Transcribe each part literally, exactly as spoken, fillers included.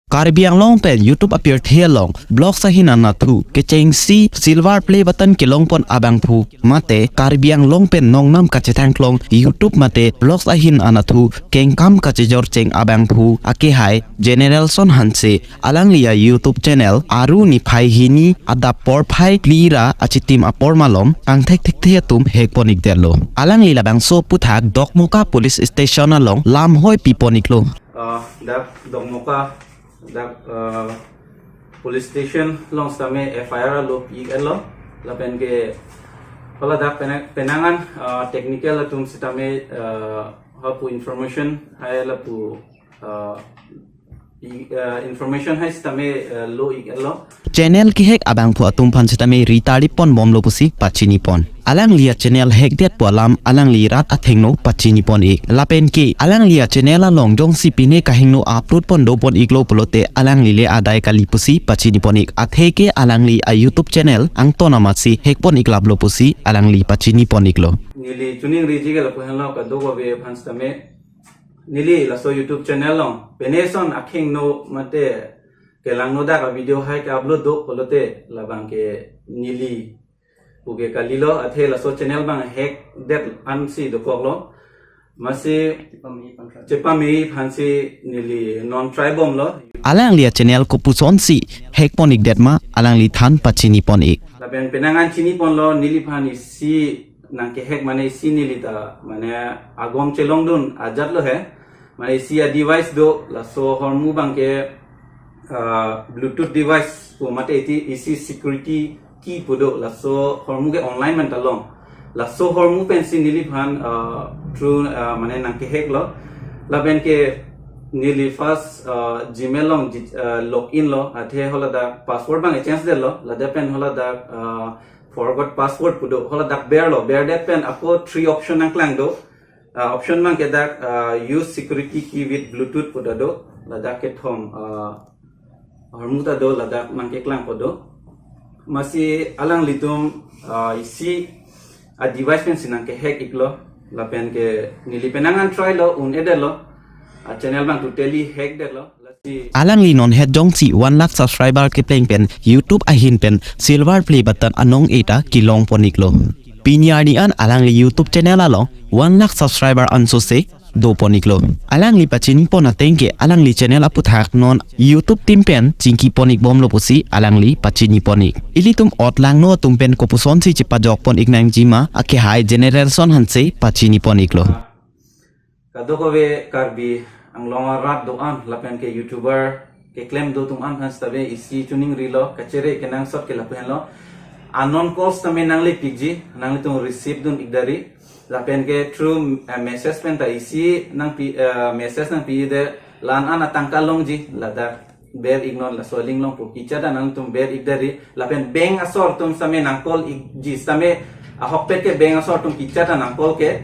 Karbi Anglong pen YouTube apirthe along vlogs ahin anatthu kechengsi silver play button kelongpon abangphu mate Karbi Anglong pen nongnam kachethangklong YouTube mate vlogs ahin anatthu kengkam kachejor cheng abangphu akehai Generalson Hanse alangli a-YouTube channel Aru niphai hini adap porphai phli ra achitim apor malom angthek thekthe atum hackpon ikdetlo. Alangli labangso aputhak Dokmoka Police Station along lamhoi pipon iklo. Ah, dak Dokmoka, dak, ah, police station along sitame F I R lo pi-iklo. Lapen ke hala dak penang-, penangan, ah, technical atum sitame, ah, hapu information hai lapu, ah, i-, ah, information hai sitame, ah, lo-iklo. Channel kehack abangphu atum aphan sitame ri tarlipponbomlo pusi pachinipon. Alangli a-channel hackdet pu alam alangli rat athengno pachinipon ik. Lapen ke alangli a-channel along jongsi pine kahingno upload pon dopon iklo pulote alangli le adai kali pusi pachinipon ik. Atheke alangli a-YouTube channel angton amatsi hackpon iklaplo pusi alangli pachinipon iklo. Neli chuning riji ke lapu henlo, kadokave aphan sitame neli laso YouTube channel along pine ason akhingno mate kelangno dak a-video hai ke-upload do pulote labang ke neli puke kalilo, athe laso channel abang hackdet ansi dokoklo. Amatsi chepame aphansi neli non tribomlo. Alangli a-channel kopusonsi hackpon ikdet ma alangli than pachinipon ik. Lapen penangan chiniponlo, neliphan isi nangkehack mane isi neli ta mane agom chelongdun ajatlo he. Mane isi a-device do, laso ahormu abang ke, ah, Bluetooth device pu mate iti isi security key pu do, laso ahormu ke online man ta long. Laso ahormu pensi neliphan, ah, through, ah, mane nangkehacklo. Lapen ke neli first, ah, Gmail along ji-, ah, login lo, athe haladak password abang e-change detlo, ladak pen haladak, ah, forgot password pu do, haladak berlo, berdet pen ako three option nangklang do. Ah, option abang ke dak, ah, use security key with Bluetooth pu ta do, ladak kethom, ah, ahormu ta do, ladak nangkeklangpo do. Amatsi alanglitum, ah, isi a-device pensi nangkehack iklo, lapen ke neli penangan trylo, un-edetlo, a-channel abang totally hackdetlo. Alangli nonhet jongsi one lakh subscriber kepleng pen YouTube ahin pen silver play button anong eta kelongpon iklo. Pini arni an alangli YouTube channel along one lakh subscriber ansose dopon iklo. Alangli pachinipon ateng ke alangli channel aputhak non YouTube team pen chingkipon ikbomlo pusi alangli pachinipon ik. Ilitum otlangno atum pen kopusonsi chepajokpon iknangji ma akehai Generalson Hanse pachinipon iklo. Kadokave Karbi Anglong arat do-an lapen ke YouTuber keklem do atum an aphan sitame isi chuning rilo, kachere kenangsot ke lapu henlo. Unknown calls tame nanglepikji, nanglitum receive dun ikdari. Lapen ke through, eh, message pen ta isi nangpi, eh, message nangpidet, la-an an atangka longji, ladak ber iknon, laso link along pu kachat ta nangtum ber ikdari. Lapen bank asor atum sitame nang-call ikji sitame, ahokpet ke bank asor atum kachat ta nang-call ke.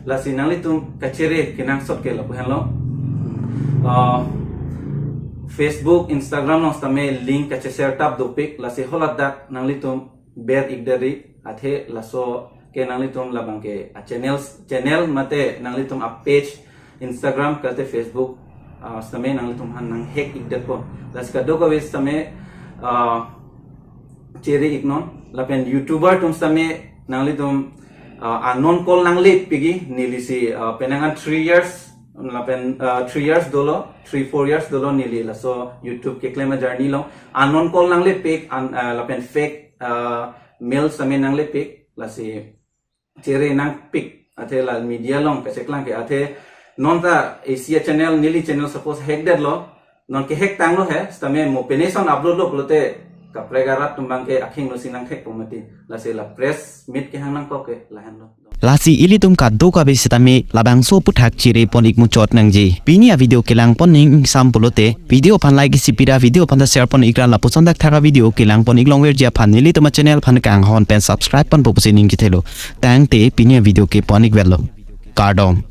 Lasi nanglitum kachere kenangsot ke lapu henlo. Ah, Facebook, Instagram along sitame link kacheshare tap dopik, lasi haladak nanglitum ber ikdari, athe laso ke nanglitum labang ke a-channels, channel mate nanglitum a-page, Instagram kalite Facebook, ah, sitame nanglitum aphan nanghack ikdetpo. Lasi kadokave sitame, ah, chere iknon, lapen YouTuber atum sitame nanglitum, ah, unknown call nanglepikji, nelisi, ah, penangan three years, lapen, ah, three years dolo, three, four years dolo neli laso YouTube keklem a-journey along. Unknown call nanglepik, un-, ah, lapen fake, ah, mail sitame nanglepik, lasi chere nangpik, athe la media along kacheklang ke, athe non ta isi a-channel, neli channel suppose hackdetlo, non kehack tanglo he, sitame mo pine ason upload lo pulote kaprek arat atum abang ke akhingno si nanghackpo mati, lasi la press meet kehang nangkok ke lahenlo. Lasi ilitum kadokave sitame labangso aputhak cherepon ikmuchot nangji. Pini a-video kelangpon ning ingsam pulote video aphan like isi pira, video aphan ta share pon ikra, lapuson thakthak a-video kelangpon iklongverji aphan nelitum a-channel aphan kanghon pen subscribe ponpo pusi ning chethelo. Tangte pini a-video ke pon ikvetlo. Kardom.